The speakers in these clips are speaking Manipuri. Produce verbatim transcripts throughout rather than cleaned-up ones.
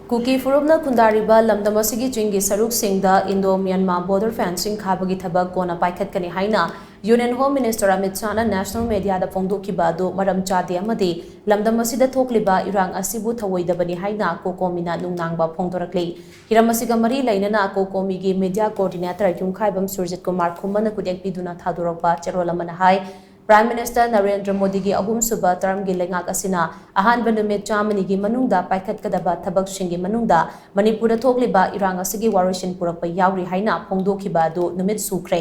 ꯀꯨꯀꯤ ꯐꯨꯔꯨꯞꯅ ꯈꯨꯟꯗꯥꯔꯤꯕ ꯂꯝꯗꯝ ꯑꯁꯤꯒꯤ ꯆꯤꯡꯒꯤ ꯁꯔꯨꯛꯁꯤꯡꯗ Indo-Myanmar border fencing ꯈꯥꯕꯒꯤ ꯊꯕꯛ ꯀꯣꯟꯅ ꯄꯥꯏꯈꯠꯀꯅꯤ ꯍꯥꯏꯅ Union Home Minister Amit ꯁꯥꯍꯅ national mediaꯗ ꯐꯣꯡꯗꯣꯛꯈꯤꯕ ꯑꯗꯨ ꯃꯔꯝ ꯆꯥꯗꯦ ꯑꯃꯗꯤ ꯂꯝꯗꯝ ꯑꯁꯤꯗ ꯊꯣꯛꯂꯤꯕ ꯏꯔꯥꯡ ꯑꯁꯤꯕꯨ ꯊꯧꯑꯣꯏꯗꯕꯅꯤ ꯍꯥꯏꯅ ꯀꯣꯀꯣꯃꯤꯅ ꯅꯨꯡꯅꯥꯡꯕ ꯐꯣꯡꯗꯣꯔꯛꯂꯤ꯫ ꯍꯤꯔꯝ ꯑꯁꯤꯒ ꯃꯔꯤ ꯂꯩꯅꯅ ꯀꯣꯀꯣꯃꯤꯒꯤ media coordinator ꯌꯨꯝꯈꯥꯏꯕꯝ ꯁꯨꯔꯖꯤꯠ ꯀꯨꯃꯥꯔ ꯈꯨꯃꯟꯅ ꯈꯨꯗꯦꯛ ꯄꯤꯗꯨꯅ ꯊꯥꯗꯣꯔꯛꯄ ꯆꯦꯔꯣꯜ ꯑꯃꯅ ꯍꯥꯏ, Prime Minister ꯅꯔꯦꯟꯗ꯭ꯔ ꯃꯣꯗꯤꯒꯤ ꯑꯍꯨꯝꯁꯨꯕ termꯒꯤ ꯂꯩꯉꯥꯛ ꯑꯁꯤꯅ ꯑꯍꯥꯟꯕ ꯅꯨꯃꯤꯠ ꯆꯥꯝꯃꯅꯤꯒꯤ ꯃꯅꯨꯡꯗ ꯄꯥꯏꯈꯠꯀꯗꯕ ꯊꯕꯛꯁꯤꯡꯒꯤ ꯃꯅꯨꯡꯗ ꯃꯅꯤꯄꯨꯔꯗ ꯊꯣꯛꯂꯤꯕ ꯏꯔꯥꯡ ꯑꯁꯤꯒꯤ ꯋꯥꯔꯣꯏꯁꯤꯟ ꯄꯨꯔꯛꯄ ꯌꯥꯎꯔꯤ ꯍꯥꯏꯅ ꯐꯣꯡꯗꯣꯛꯈꯤꯕ ꯑꯗꯨ ꯅꯨꯃꯤꯠ ꯁꯨꯈ꯭ꯔꯦ꯫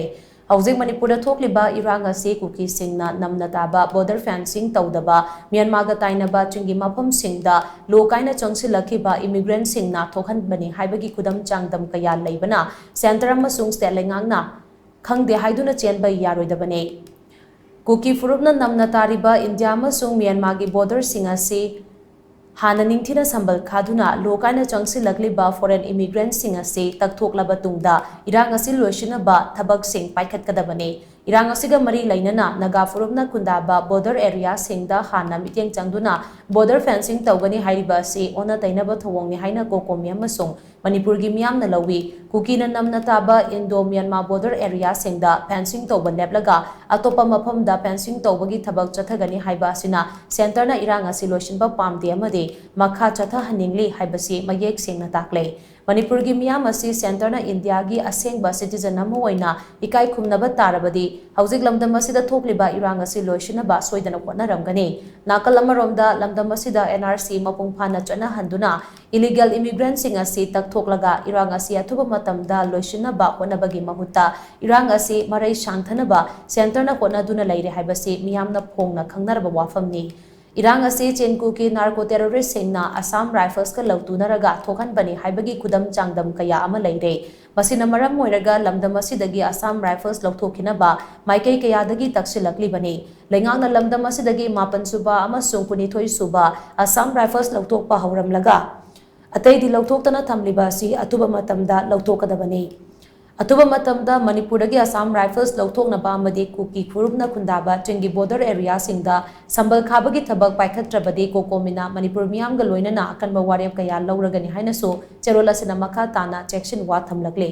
ꯍꯧꯖꯤꯛ ꯃꯅꯤꯄꯨꯔꯗ ꯊꯣꯛꯂꯤꯕ ꯏꯔꯥꯡ ꯑꯁꯤ ꯀꯨꯀꯤꯁꯤꯡꯅ ꯅꯝꯅ ꯇꯥꯕ border fencing ꯇꯧꯗꯕ, ꯃ꯭ꯌꯥꯟꯃꯥꯔꯒ ꯇꯥꯏꯅꯕ ꯆꯤꯡꯒꯤ ꯃꯐꯝꯁꯤꯡꯗ ꯂꯣ ꯀꯥꯏꯅ ꯆꯪꯁꯤꯜꯂꯛꯈꯤꯕ immigrantꯁꯤꯡꯅ ꯊꯣꯛꯍꯟꯕꯅꯤ ꯍꯥꯏꯕꯒꯤ ꯈꯨꯗꯝ ꯆꯥꯡꯗꯝ ꯀꯌꯥ ꯂꯩꯕꯅ centre ꯑꯃꯁꯨꯡ state ꯂꯩꯉꯥꯛꯅ ꯈꯪꯗꯦ ꯍꯥꯏꯗꯨꯅ ꯆꯦꯟꯕ ꯌꯥꯔꯣꯏꯗꯕꯅꯤ꯫ ꯀꯨꯀꯤ ꯐꯨꯔꯨꯞꯅ ꯅꯝꯅ ꯇꯥꯔꯤꯕ ꯏꯟꯗꯤꯌꯥ ꯑꯃꯁꯨꯡ ꯃ꯭ꯌꯥꯟꯃꯥꯔꯒꯤ borderꯁꯤꯡ ꯑꯁꯤ ꯍꯥꯟꯅ ꯅꯤꯡꯊꯤꯅ ꯁꯝꯕꯜ ꯈꯥꯗꯨꯅ ꯂꯣ ꯀꯥꯏꯅ ꯆꯪꯁꯤꯜꯂꯛꯂꯤꯕ foreign immigrantꯁꯤꯡ ꯑꯁꯤ ꯇꯛꯊꯣꯛꯂꯕ ꯇꯨꯡꯗ ꯏꯔꯥꯡ ꯑꯁꯤ ꯂꯣꯏꯁꯤꯟꯅꯕ ꯊꯕꯛꯁꯤꯡ ꯄꯥꯏꯈꯠꯀꯗꯕꯅꯤ꯫ ꯏꯔꯥꯡ ꯑꯁꯤꯒ ꯃꯔꯤ ꯂꯩꯅꯅ ꯅꯥꯒꯥ ꯐꯨꯔꯨꯞꯅ ꯈꯨꯟꯗꯥꯕ border areaꯁꯤꯡꯗ ꯍꯥꯟꯅ ꯃꯤꯠꯌꯦꯡ ꯆꯪꯗꯨꯅ border fencing ꯇꯧꯒꯅꯤ ꯍꯥꯏꯔꯤꯕ ꯑꯁꯤ ꯑꯣꯟꯅ ꯇꯩꯅꯕ ꯊꯧꯑꯣꯡꯅꯤ ꯍꯥꯏꯅ ꯀꯣꯀꯣꯃꯤ ꯑꯃꯁꯨꯡ ꯃꯅꯤꯄꯨꯔꯒꯤ ꯃꯤꯌꯥꯝꯅ ꯂꯧꯏ꯫ ꯀꯨꯀꯤꯅ ꯅꯝꯅ ꯇꯥꯕ Indo-Myanmar border areaꯁꯤꯡꯗ fencing ꯇꯧꯕ ꯂꯦꯞꯂꯒ ꯑꯇꯣꯞꯄ ꯃꯐꯝꯗ fencing ꯇꯧꯕꯒꯤ ꯊꯕꯛ ꯆꯠꯊꯒꯅꯤ ꯍꯥꯏꯕ ꯑꯁꯤꯅ centreꯅ ꯏꯔꯥꯡ ꯑꯁꯤ ꯂꯣꯏꯁꯤꯟꯕ ꯄꯥꯝꯗꯦ ꯑꯃꯗꯤ ꯃꯈꯥ ꯆꯠꯊꯍꯟꯅꯤꯡꯂꯤ ꯍꯥꯏꯕꯁꯤ ꯃꯌꯦꯛ ꯁꯦꯡꯅ ꯇꯥꯛꯂꯦ꯫ ꯃꯅꯤꯄꯨꯔꯒꯤ ꯃꯤꯌꯥꯝ ꯑꯁꯤ centreꯅ ꯏꯟꯗꯤꯌꯥꯒꯤ ꯑꯁꯦꯡꯕ citizen ꯑꯃ ꯑꯣꯏꯅ ꯏꯀꯥꯏ ꯈꯨꯝꯅꯕ ꯇꯥꯔꯕꯗꯤ ꯍꯧꯖꯤꯛ ꯂꯝꯗꯝ ꯑꯁꯤꯗ ꯊꯣꯛꯂꯤꯕ ꯏꯔꯥꯡ ꯑꯁꯤ ꯂꯣꯏꯁꯤꯟꯅꯕ ꯁꯣꯏꯗꯅ ꯍꯣꯠꯅꯔꯝꯒꯅꯤ꯫ ꯅꯥꯀꯜ ꯑꯃꯔꯣꯝꯗ ꯂꯝꯗꯝ ꯑꯁꯤꯗ N R C ꯃꯄꯨꯡ ꯐꯥꯅ ꯆꯠꯅꯍꯟꯗꯨꯅ illegal immigrantꯁꯤꯡ ꯑꯁꯤ ꯇꯛꯊꯣꯛꯂꯒ ꯏꯔꯥꯡ ꯑꯁꯤ ꯑꯊꯨꯕ ꯃꯇꯝꯗ ꯂꯣꯏꯁꯤꯟꯅꯕ ꯍꯣꯠꯅꯕꯒꯤ ꯃꯍꯨꯠꯇ ꯏꯔꯥꯡ ꯑꯁꯤ ꯃꯔꯩ ꯁꯥꯡꯊꯅꯕ centreꯅ ꯍꯣꯠꯅꯗꯨꯅ ꯂꯩꯔꯦ ꯍꯥꯏꯕꯁꯤ ꯃꯤꯌꯥꯝꯅ ꯐꯣꯡꯅ ꯈꯪꯅꯔꯕ ꯋꯥꯐꯝꯅꯤ꯫ ꯏꯔꯥꯡ ꯑꯁꯤ ꯆꯦꯟꯀꯨꯀꯤ narco terroristꯁꯤꯡꯅ Assam Riflesꯀ ꯂꯧꯇꯨꯅꯔꯒ ꯊꯣꯛꯍꯟꯕꯅꯤ ꯍꯥꯏꯕꯒꯤ ꯈꯨꯗꯝ ꯆꯥꯡꯗꯝ ꯀꯌꯥ ꯑꯃ ꯂꯩꯔꯦ꯫ ꯃꯁꯤꯅ ꯃꯔꯝ ꯑꯣꯏꯔꯒ ꯂꯝꯗꯝ ꯑꯁꯤꯗꯒꯤ Assam Rifles ꯂꯧꯊꯣꯛꯈꯤꯅꯕ ꯃꯥꯏꯀꯩ ꯀꯌꯥꯗꯒꯤ ꯇꯛꯁꯤꯜꯂꯛꯂꯤꯕꯅꯤ꯫ ꯂꯩꯉꯥꯛꯅ ꯂꯝꯗꯝ ꯑꯁꯤꯗꯒꯤ ꯃꯥꯄꯟ ꯁꯨꯕ ꯑꯃꯁꯨꯡ ꯀꯨꯟꯅꯤꯊꯣꯏ ꯁꯨꯕ Assam Rifles ꯂꯧꯊꯣꯛꯄ ꯍꯧꯔꯝꯂꯒ ꯑꯇꯩꯗꯤ ꯂꯧꯊꯣꯛꯇꯅ ꯊꯝꯂꯤꯕ ꯑꯁꯤ ꯑꯊꯨꯕ ꯃꯇꯝꯗ ꯂꯧꯊꯣꯛꯀꯗꯕꯅꯤ꯫ ꯑꯊꯨꯕ ꯃꯇꯝꯗ ꯃꯅꯤꯄꯨꯔꯗꯒꯤ ꯑꯁꯥꯝ ꯔꯥꯏꯐꯜꯁ ꯂꯧꯊꯣꯛꯅꯕ ꯑꯃꯗꯤ ꯀꯨꯀꯤ ꯐꯨꯔꯨꯞꯅ ꯈꯨꯟꯗꯥꯕ ꯆꯤꯡꯒꯤ ꯕꯣꯔꯗꯔ ꯑꯦꯔꯤꯌꯥꯁꯤꯡꯗ ꯁꯝꯕꯜ ꯈꯥꯕꯒꯤ ꯊꯕꯛ ꯄꯥꯏꯈꯠꯇ꯭ꯔꯕꯗꯤ ꯀꯣꯀꯣꯃꯤꯅ ꯃꯅꯤꯄꯨꯔ ꯃꯤꯌꯥꯝꯒ ꯂꯣꯏꯅꯅ ꯑꯀꯟꯕ ꯋꯥꯔꯦꯞ ꯀꯌꯥ ꯂꯧꯔꯒꯅꯤ ꯍꯥꯏꯅꯁꯨ ꯆꯦꯔꯣꯜ ꯑꯁꯤꯅ ꯃꯈꯥ ꯇꯥꯅ ꯆꯦꯛꯁꯤꯟꯋꯥ ꯊꯝꯂꯛꯂꯤ꯫